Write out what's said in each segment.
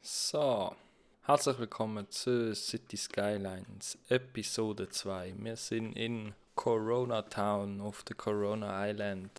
So, herzlich willkommen zu City Skylines Episode 2. Wir sind in Corona Town auf der Corona Island.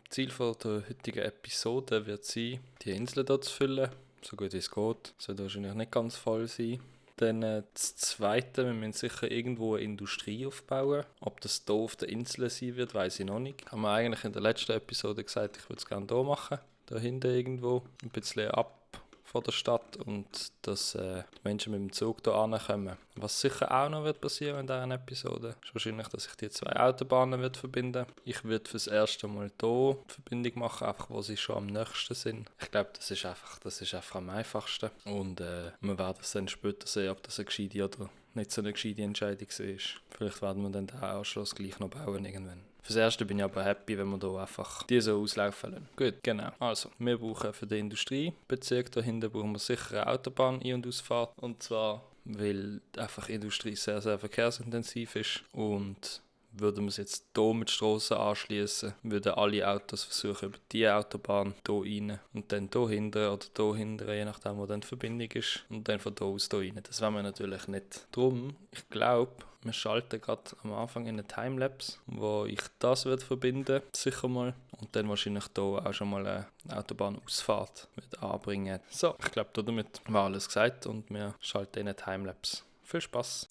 Ziel von der heutigen Episode wird sein, die Insel hier zu füllen, so gut wie es geht. Es wird wahrscheinlich nicht ganz voll sein. Dann das Zweite, wir müssen sicher irgendwo eine Industrie aufbauen. Ob das hier auf der Insel sein wird, weiß ich noch nicht. Haben wir eigentlich in der letzten Episode gesagt, ich würde es gerne hier machen. Da hinten irgendwo, ein bisschen ab von der Stadt und dass die Menschen mit dem Zug hier ankommen. Was sicher auch noch wird passieren in dieser Episode, ist wahrscheinlich, dass ich die zwei Autobahnen wird verbinden. Ich würde fürs erste Mal hier die Verbindung machen, einfach wo sie schon am nächsten sind. Ich glaube, das ist einfach am einfachsten. Und wir werden es dann später sehen, ob das eine gescheite oder nicht so eine gescheite Entscheidung ist. Vielleicht werden wir dann den Anschluss gleich noch bauen irgendwann. Fürs Erste bin ich aber happy, wenn wir hier einfach die so auslaufen lassen. Gut, genau. Also, wir brauchen für den Industriebezirk da hinten brauchen wir sicher eine Autobahn Ein- und Ausfahrt. Und zwar, weil einfach Industrie sehr, sehr verkehrsintensiv ist. Und würden wir es jetzt hier mit Strassen anschließen, würden alle Autos versuchen über diese Autobahn hier rein und dann hier hinten oder hier hinten, je nachdem, wo dann die Verbindung ist, und dann von hier aus hier rein. Das wollen wir natürlich nicht. Darum, ich glaube, wir schalten gerade am Anfang in eine Timelapse, wo ich das verbinden sicher mal. Und dann wahrscheinlich hier auch schon mal eine Autobahnausfahrt anbringen. So, ich glaube, damit war alles gesagt und wir schalten in eine Timelapse. Viel Spaß!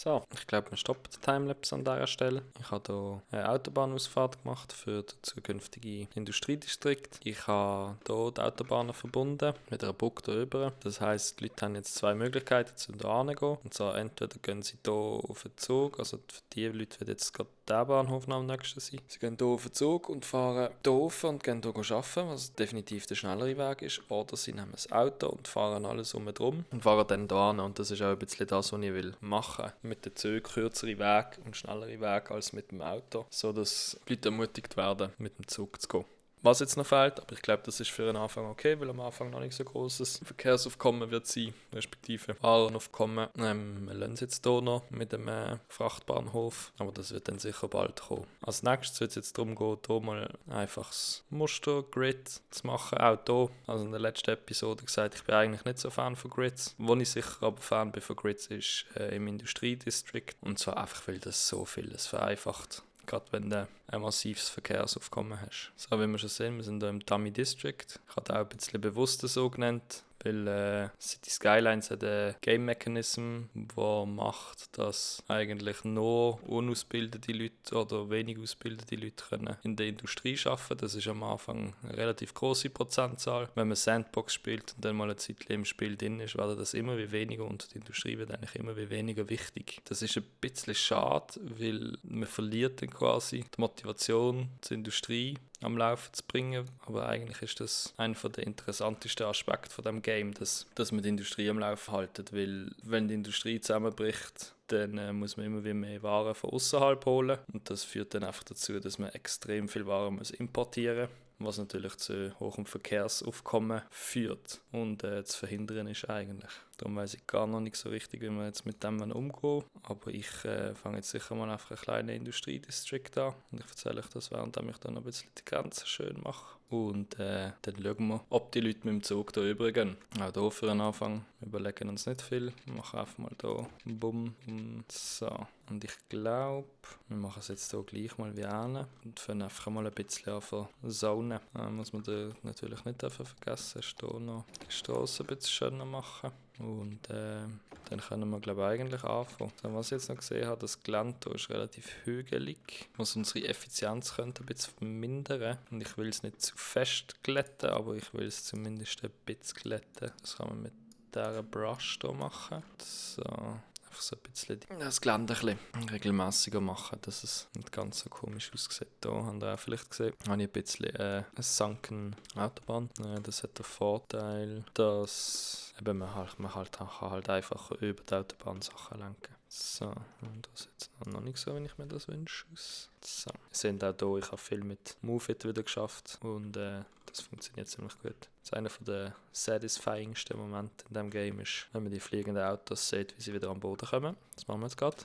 So, ich glaube, wir stoppen die Timelapse an dieser Stelle. Ich habe hier eine Autobahnausfahrt gemacht für den zukünftigen Industriedistrikt. Ich habe hier die Autobahnen verbunden mit einer Brücke hier rüber. Das heisst, die Leute haben jetzt zwei Möglichkeiten, um hier hinzugehen. Und zwar entweder gehen sie hier auf den Zug, also für die Leute wird jetzt gerade der Bahnhof am nächsten sein. Sie gehen hier auf den Zug und fahren hier rauf und gehen hier arbeiten, was definitiv der schnellere Weg ist. Oder sie nehmen das Auto und fahren alles drum und fahren dann hier hin. Und das ist auch ein bisschen das, was ich machen will. Mit den Zügen kürzere Weg und schnellere Weg als mit dem Auto, sodass die Leute ermutigt werden, mit dem Zug zu gehen. was jetzt noch fehlt, aber ich glaube, das ist für den Anfang okay, weil am Anfang noch nicht so großes Verkehrsaufkommen wird sein, respektive Fahrenaufkommen. Wir lassen es jetzt hier noch mit dem Frachtbahnhof, aber das wird dann sicher bald kommen. Als nächstes wird es jetzt darum gehen, hier mal einfach das Muster-Grid zu machen, auch hier. Also in der letzten Episode gesagt, ich bin eigentlich nicht so Fan von Grids. Wo ich sicher aber Fan bin von Grids ist im Industriedistrict, und zwar einfach, weil das so vieles vereinfacht. Gerade wenn du ein massives Verkehrsaufkommen hast. So wie wir schon sehen, wir sind hier im Dummy District. Ich habe auch ein bisschen bewusster so genannt, weil City Skylines hat einen Game Mechanism, der macht, dass eigentlich nur unausgebildete Leute oder wenig ausgebildete Leute können in der Industrie arbeiten können. Das ist am Anfang eine relativ große Prozentzahl. Wenn man Sandbox spielt und dann mal eine Zeit im Spiel drin ist, wird das immer wie weniger und die Industrie wird eigentlich immer wie weniger wichtig. Das ist ein bisschen schade, weil man verliert dann quasi die Motivation zur Industrie am Laufen zu bringen, aber eigentlich ist das einer der interessantesten Aspekte von dem Game, dass man die Industrie am Laufen haltet, weil wenn die Industrie zusammenbricht, dann muss man immer wieder mehr Waren von außerhalb holen und das führt dann einfach dazu, dass man extrem viel Waren importieren muss, was natürlich zu hohem Verkehrsaufkommen führt und zu verhindern ist eigentlich. Darum weiss ich gar noch nicht so richtig, wie wir jetzt mit dem umgehen. Aber ich fange jetzt sicher mal einfach einen kleinen Industriedistrikt an und ich erzähle euch das, während ich dann noch ein bisschen die Grenzen schön mache. Und dann schauen wir, ob die Leute mit dem Zug hier rübergehen. Auch hier für den Anfang. Wir überlegen uns nicht viel. Wir machen einfach mal hier bumm. So. Und ich glaube, wir machen es jetzt hier gleich mal wie eine und fangen einfach mal ein bisschen an von Zone. Muss man da natürlich nicht vergessen, ist hier noch die Straße ein bisschen schöner machen. Und dann können wir, glaube ich, eigentlich anfangen. So, was ich jetzt noch gesehen habe, das Gelände hier ist relativ hügelig, was unsere Effizienz könnte ein bisschen vermindern. Und ich will es nicht zu fest glätten, aber ich will es zumindest ein bisschen glätten. Das kann man mit dieser Brush hier machen. So. Einfach so ein bisschen das Gelände ein bisschen regelmäßiger machen, dass es nicht ganz so komisch aussieht. Hier habt ihr auch vielleicht gesehen, habe ich ein bisschen eine sunken Autobahn. Das hat den Vorteil, dass eben man kann halt einfach über die Autobahn Sachen lenken. So, und das ist jetzt noch nicht so, wenn ich mir das wünsche. So, ihr seht auch hier, ich habe viel mit Move It wieder geschafft und das funktioniert ziemlich gut. Das ist einer der satisfyingsten Momente in diesem Game ist, wenn man die fliegenden Autos sieht, wie sie wieder am Boden kommen. Das machen wir jetzt gerade.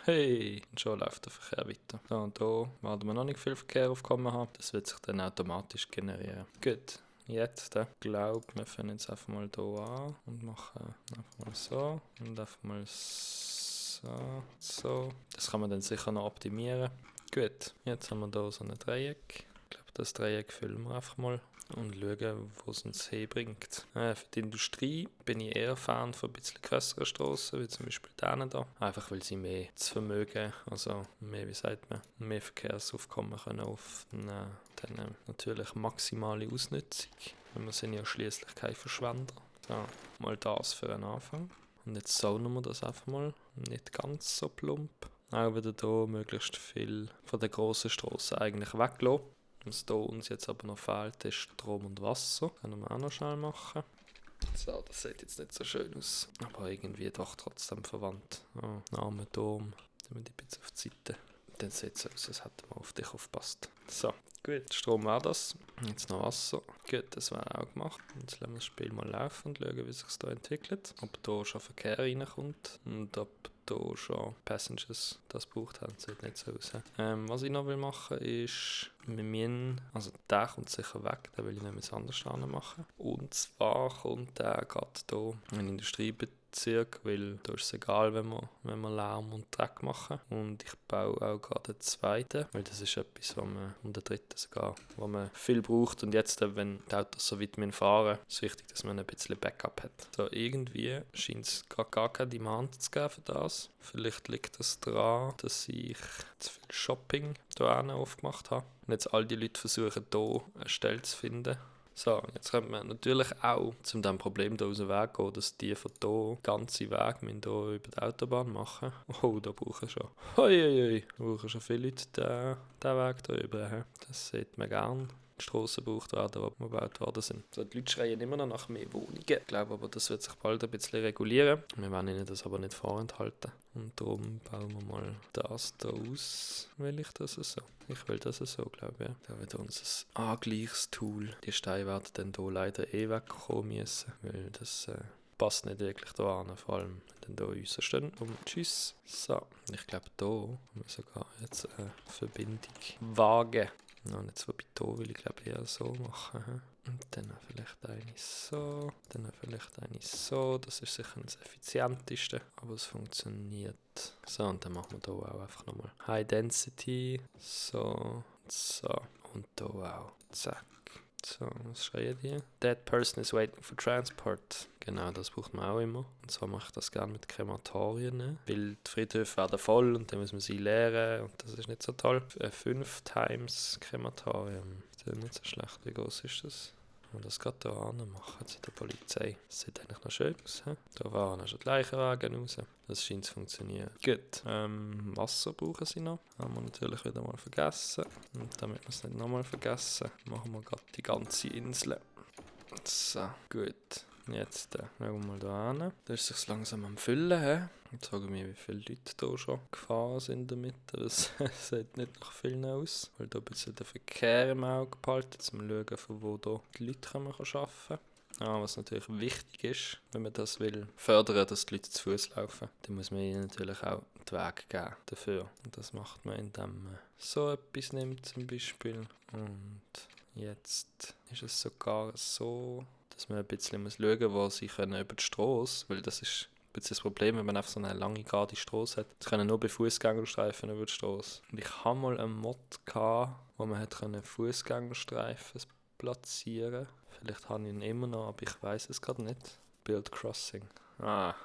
Hey! Und schon läuft der Verkehr weiter. So, und hier werden wir noch nicht viel Verkehr aufkommen haben. Das wird sich dann automatisch generieren. Gut. Jetzt, ich glaube, wir fangen jetzt einfach mal hier an und machen einfach mal so und einfach mal so. Das kann man dann sicher noch optimieren. Gut, jetzt haben wir hier so ein Dreieck. Ich glaube, das Dreieck füllen wir einfach mal und schauen, wo es uns hinbringt. Für die Industrie bin ich eher Fan von ein bisschen grösseren Strassen, wie zum Beispiel denen hier. Einfach weil sie mehr zu Vermögen, also mehr, wie sagt man, mehr Verkehrsaufkommen können aufnehmen. Dann natürlich maximale Ausnutzung, weil wir sind ja schliesslich kein Verschwender. So, mal das für einen Anfang. Und jetzt zonen wir das einfach mal, nicht ganz so plump. Auch wieder hier möglichst viel von der grossen Strasse eigentlich weglassen. Was hier uns jetzt aber noch fehlt, ist Strom und Wasser. Das können wir auch noch schnell machen. So, das sieht jetzt nicht so schön aus, aber irgendwie doch trotzdem verwandt. Oh, Name Turm, dann wir die ein bisschen auf die Seite. Dann sieht es aus, als hätten wir auf dich aufgepasst. So, gut, Strom war das. Jetzt noch Wasser. Gut, das wäre auch gemacht. Jetzt lassen wir das Spiel mal laufen und schauen, wie sich es hier entwickelt. Ob hier schon Verkehr reinkommt und ob hier schon Passengers das gebraucht haben. Das sieht nicht so aus. Was ich noch will machen ist, wir müssen, also der kommt sicher weg, den will ich nämlich anders machen. Und zwar kommt der gerade hier in den Industriebezirk, weil da ist es egal, wenn wir Lärm und Dreck machen. Und ich baue auch gerade einen zweiten, weil das ist etwas, was man, und den dritten sogar, wo man viel braucht. Und jetzt, wenn die Autos so weit fahren müssen, ist es wichtig, dass man ein bisschen Backup hat. So, irgendwie scheint es gar keine Demand zu geben für das. Vielleicht liegt das daran, dass ich zu viel Shopping hier aufgemacht habe. Und jetzt all die Leute versuchen, hier eine Stelle zu finden. So, jetzt könnte man natürlich auch zum diesem Problem hier aus dem Weg gehen, dass die von hier ganze Weg hier über die Autobahn machen. Oh, da brauchen schon. Hoi, da brauchen schon viele Leute den Weg hier über. Das sieht man gern. Strassen gebraucht werden, die gebaut worden sind. Also die Leute schreien immer noch nach mehr Wohnungen. Ich glaube aber, das wird sich bald ein bisschen regulieren. Wir werden ihnen das aber nicht vorenthalten. Und darum bauen wir mal das hier aus. Will ich das so? Ich will das so, glaube ich. Ja. Da wird unser Angleichstool. Die Steine werden dann hier leider wegkommen müssen, weil das passt nicht wirklich da an, vor allem wenn dann hier unsere stehen. Und tschüss. So, ich glaube, hier können wir sogar jetzt eine Verbindung wagen. Noch nicht so bei hier, will ich glaube eher so machen. Und dann vielleicht eine so, dann vielleicht eine so. Das ist sicher das effizienteste, aber es funktioniert. So, und dann machen wir hier auch einfach nochmal High Density. So, so. Und hier auch. Zack. So, was schreien die? Dead person is waiting for transport. Genau, das braucht man auch immer. Und zwar mache ich das gerne mit Krematorien. Weil die Friedhöfe werden voll und dann muss man sie leeren und das ist nicht so toll. 5 times Krematorium. Das ist nicht so schlecht. Wie groß ist das? Und das gerade hier machen zu der Polizei. Das sieht eigentlich noch schön aus. He? Da waren schon die Leichenwagen raus. Das scheint zu funktionieren. Gut. Wasser brauchen sie noch. Haben wir natürlich wieder mal vergessen. Und damit wir es nicht nochmal vergessen, machen wir gerade die ganze Insel. So, gut. Jetzt schauen wir mal da hin. Da ist es sich langsam am Füllen. He? Jetzt sagen wir, wie viele Leute hier schon gefahren sind damit. Das sieht nicht nach vielen aus. Weil da ein bisschen der Verkehr im Auge behalten, um zu schauen, von wo da die Leute arbeiten können. Was natürlich wichtig ist, wenn man das will, fördern, dass die Leute zu Fuß laufen. Dann muss man ihnen natürlich auch den Weg geben dafür. Und das macht man, indem man so etwas nimmt zum Beispiel. Und jetzt ist es sogar so, dass man ein bisschen schauen muss, wo sie können über die Strasse, weil das ist ein bisschen das Problem, wenn man einfach so eine lange, gerade Strasse hat. Sie können nur bei Fußgängerstreifen über die Strasse. Und ich hatte mal einen Mod gehabt, wo man Fußgängerstreifen platzieren. Vielleicht habe ich ihn immer noch, aber ich weiß es gerade nicht. Build Crossing.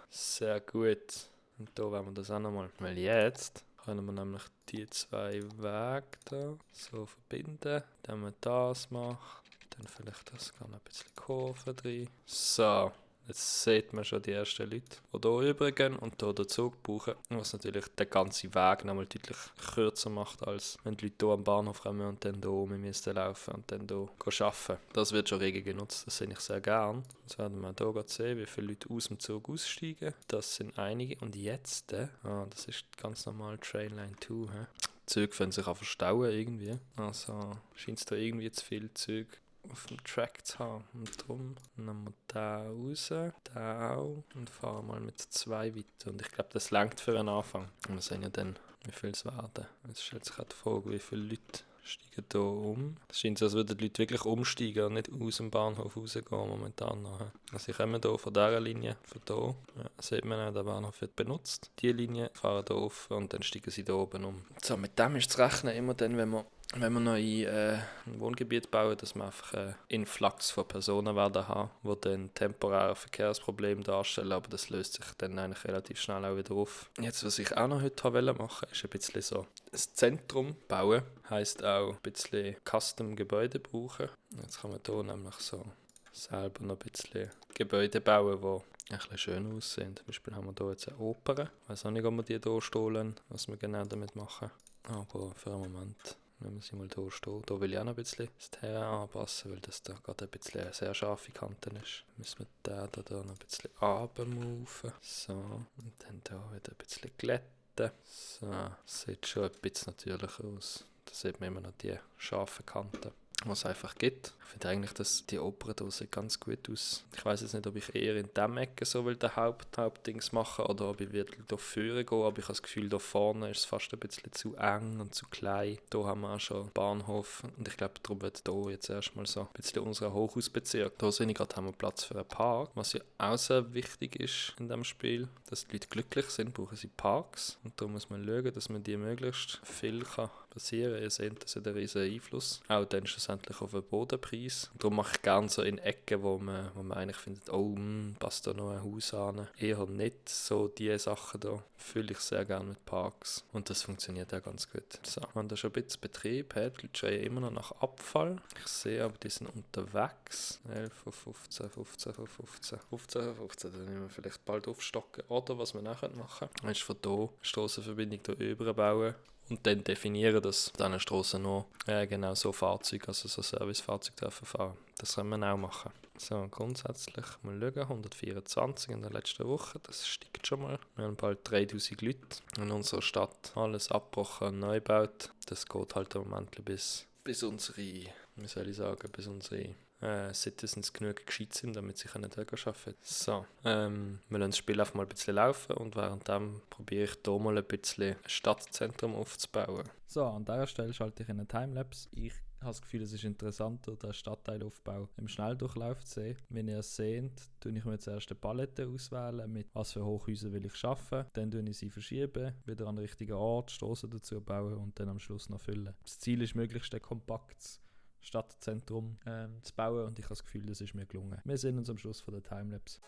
Sehr gut. Und da wollen wir das auch nochmal. Weil jetzt können wir nämlich die 2 Wege da so verbinden. Dann wir das macht. Dann vielleicht das kann ein bisschen Kurve drin. So. Jetzt sieht man schon die ersten Leute, die hier rübergehen und hier den Zug brauchen. Was natürlich den ganzen Weg nochmal deutlich kürzer macht, als wenn die Leute hier am Bahnhof kommen und dann hier oben müssen laufen und dann hier arbeiten. Das wird schon rege genutzt, das sehe ich sehr gern. Jetzt werden wir hier sehen, wie viele Leute aus dem Zug aussteigen. Das sind einige. Und jetzt, das ist ganz normal Trainline 2. Die Züge können sich auch verstauen irgendwie. Also scheint es da irgendwie zu viele Züge auf dem Track zu haben. Und darum nehmen wir den raus, den auch und fahren mal mit 2 weiter. Und ich glaube, das reicht für einen Anfang. Und wir sehen ja dann, wie viel es werden. Jetzt stellt sich auch die Frage, wie viele Leute steigen hier um. Es scheint so, als würden die Leute wirklich umsteigen und nicht aus dem Bahnhof rausgehen momentan noch. Also sie kommen hier von dieser Linie, von hier. Ja, sieht man auch, der Bahnhof wird benutzt. Die Linie fahren hier auf und dann steigen sie hier oben um. So, mit dem ist zu rechnen, immer dann, wenn wir noch ein Wohngebiet bauen, dass wir einfach einen Influx von Personen werden haben, die dann temporäre Verkehrsprobleme darstellen, aber das löst sich dann eigentlich relativ schnell auch wieder auf. Jetzt, was ich auch noch heute machen wollte, ist ein bisschen so ein Zentrum bauen, heisst auch ein bisschen Custom-Gebäude brauchen. Jetzt kann man hier nämlich so selber noch ein bisschen Gebäude bauen, die ein bisschen schön aussehen. Zum Beispiel haben wir hier jetzt eine Oper. Ich weiß auch nicht, ob wir die hier stehlen, was wir genau damit machen. Aber für einen Moment, wenn wir sie mal hier stehen, hier will ich auch noch ein bisschen das Terrain anpassen, weil das da gerade ein bisschen eine sehr scharfe Kante ist. Müssen wir den da noch ein bisschen runtermoven. So, und dann hier wieder ein bisschen glätten. So, sieht schon ein bisschen natürlicher aus. Da sieht man immer noch die scharfen Kanten, was es einfach gibt. Ich finde eigentlich, dass die Oper hier sieht ganz gut aus. Ich weiß jetzt nicht, ob ich eher in diesem Ecke so will den Hauptdings machen oder ob ich wirklich hier vorne gehe, aber ich habe das Gefühl, hier vorne ist es fast ein bisschen zu eng und zu klein. Hier haben wir auch schon einen Bahnhof und ich glaube, darum wird hier jetzt erstmal so ein bisschen unser Hochhausbezirk. Hier sehe ich gerade, haben wir Platz für einen Park, was ja auch sehr wichtig ist in diesem Spiel. Dass die Leute glücklich sind, brauchen sie Parks und da muss man schauen, dass man die möglichst viel passieren kann. Ihr seht, das hat einen riesen Einfluss. Auch dann schlussendlich auf den Bodenpreis. Und darum mache ich gerne so in Ecken, wo man eigentlich findet, oh, passt da noch ein Haus an. Eher nicht so diese Sachen da. Fühle ich sehr gerne mit Parks. Und das funktioniert auch ganz gut. So, wenn da schon ein bisschen Betrieb hat, die Leute schreien immer noch nach Abfall. Ich sehe aber, die sind unterwegs. 11 von 15, 15 von 15. 15 von 15, dann müssen wir vielleicht bald aufstocken. Oder was wir nachher machen, ist von hier Strassenverbindung hier überbauen und dann definieren, dass an diesen Strassen nur genau so Fahrzeuge, also so Servicefahrzeuge dürfen fahren. Das können wir auch machen. So, grundsätzlich mal schauen, 124 in der letzten Woche, das steigt schon mal. Wir haben bald 3000 Leute in unserer Stadt. Alles abgebrochen und neu gebaut. Das geht halt im Moment bis unsere, wie soll ich sagen, bis unsere Citizens genug gescheit sind, damit sie dort arbeiten können. So, wir lassen das Spiel einfach mal ein bisschen laufen und währenddem probiere ich hier mal ein bisschen ein Stadtzentrum aufzubauen. So, an dieser Stelle schalte ich in eine Timelapse. Ich habe das Gefühl, es ist interessanter, den Stadtteilaufbau im Schnelldurchlauf zu sehen. Wenn ihr es seht, tue ich mir zuerst eine Palette auswählen, mit was für Hochhäuser will ich arbeiten. Dann tue ich sie verschieben, wieder an den richtigen Ort, Strassen dazu bauen und dann am Schluss noch füllen. Das Ziel ist, möglichst ein kompaktes Stadtzentrum zu bauen und ich habe das Gefühl, das ist mir gelungen. Wir sehen uns am Schluss von der Timelapse.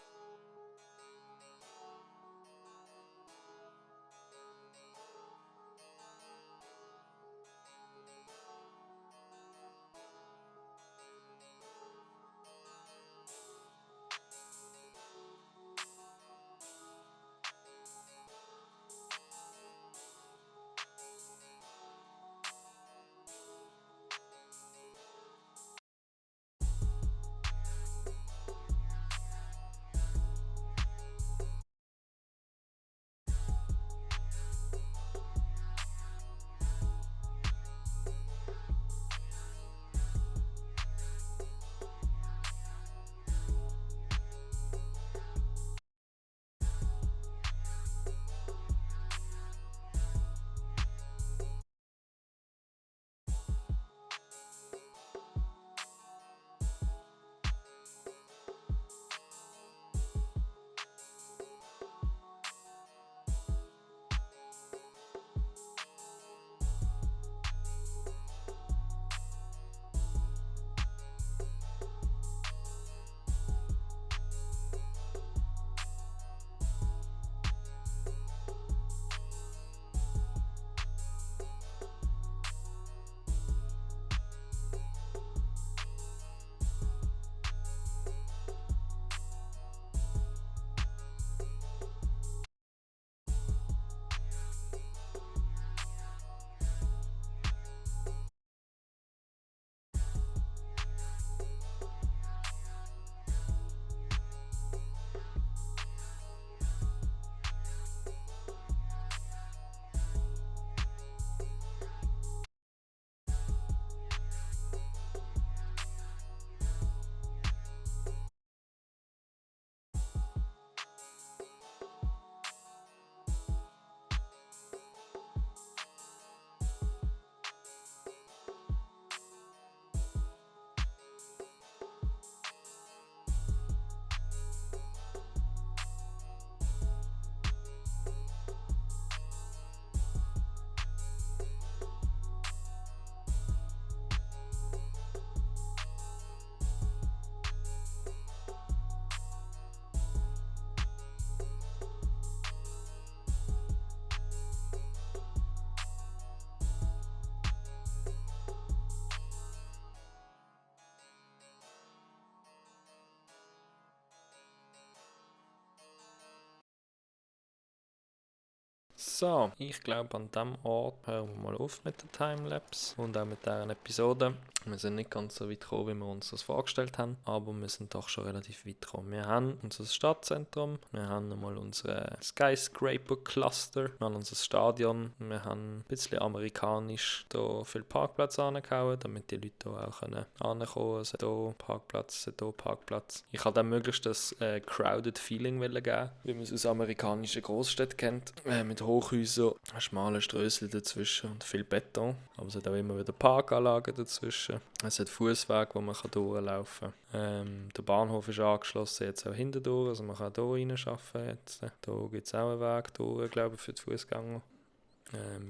So, ich glaube, an diesem Ort hören wir mal auf mit der Timelapse und auch mit dieser Episode. Wir sind nicht ganz so weit gekommen, wie wir uns das vorgestellt haben, aber wir sind doch schon relativ weit gekommen. Wir haben unser Stadtzentrum, wir haben einmal unsere Skyscraper-Cluster, wir haben unser Stadion, wir haben ein bisschen amerikanisch hier viele Parkplätze angehauen, damit die Leute hier auch ankommen können. Es hat hier Parkplatz, es hat hier Parkplatz. Ich habe dann möglichst das crowded Feeling geben, wie man es aus amerikanischen Großstädten kennt, mit Hochhäusern, schmalen Strössel dazwischen und viel Beton. Aber es hat auch immer wieder Parkanlagen dazwischen. Es hat Fußwege, wo man durchlaufen kann. Der Bahnhof ist angeschlossen, jetzt auch hintendurch, also man kann hier reinarbeiten jetzt. Hier gibt es auch einen Weg durch, glaube ich, für die Fußgänger.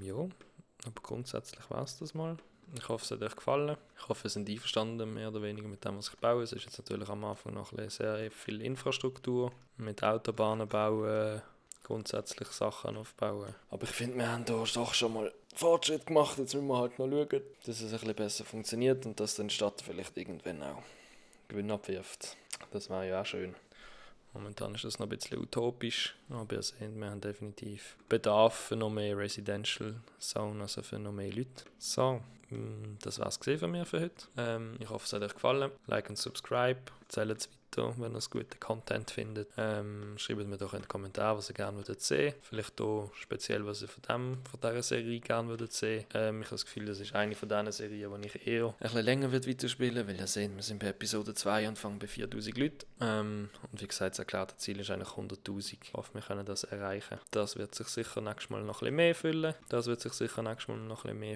Ja, aber grundsätzlich war es das mal. Ich hoffe, es hat euch gefallen. Ich hoffe, ihr seid einverstanden, mehr oder weniger mit dem, was ich baue. Es ist jetzt natürlich am Anfang noch sehr viel Infrastruktur, mit Autobahnen bauen, grundsätzlich Sachen aufbauen. Aber ich finde, wir haben hier doch schon mal Fortschritt gemacht. Jetzt müssen wir halt noch schauen, dass es ein bisschen besser funktioniert und dass dann die Stadt vielleicht irgendwann auch Gewinn abwirft. Das wäre ja auch schön. Momentan ist das noch ein bisschen utopisch, aber ihr seht, wir haben definitiv Bedarf für noch mehr Residential Zone, also für noch mehr Leute. So, das war es von mir für heute. Ich hoffe, es hat euch gefallen. Like und subscribe, erzählt es weiter, wenn ihr guten Content findet. Schreibt mir doch in die Kommentare, was ihr gerne würdet sehen. Vielleicht auch speziell, was ihr von dieser Serie gerne würdet sehen. Ich habe das Gefühl, das ist eine von diesen Serien, die ich eher ein bisschen länger weiterspielen, weil ihr seht, wir sind bei Episode 2 und fangen bei 4000 Leuten. Und wie gesagt, das erklärte Ziel ist eigentlich 100'000. Ich hoffe, wir können das erreichen. Das wird sich sicher nächstes Mal noch ein bisschen mehr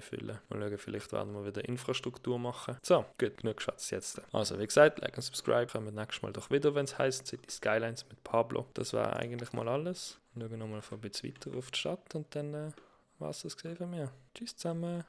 füllen. Mal schauen, vielleicht werden wir wieder Infrastruktur machen. So, gut, genug geschwätzt jetzt. Also, wie gesagt, like und subscribe. Kommen wir nächstes Mal doch wieder, wenn es heisst City Skylines mit Pablo. Das war eigentlich mal alles. Schauen wir nochmal ein bisschen weiter auf die Stadt und dann war es das von mir. Tschüss zusammen.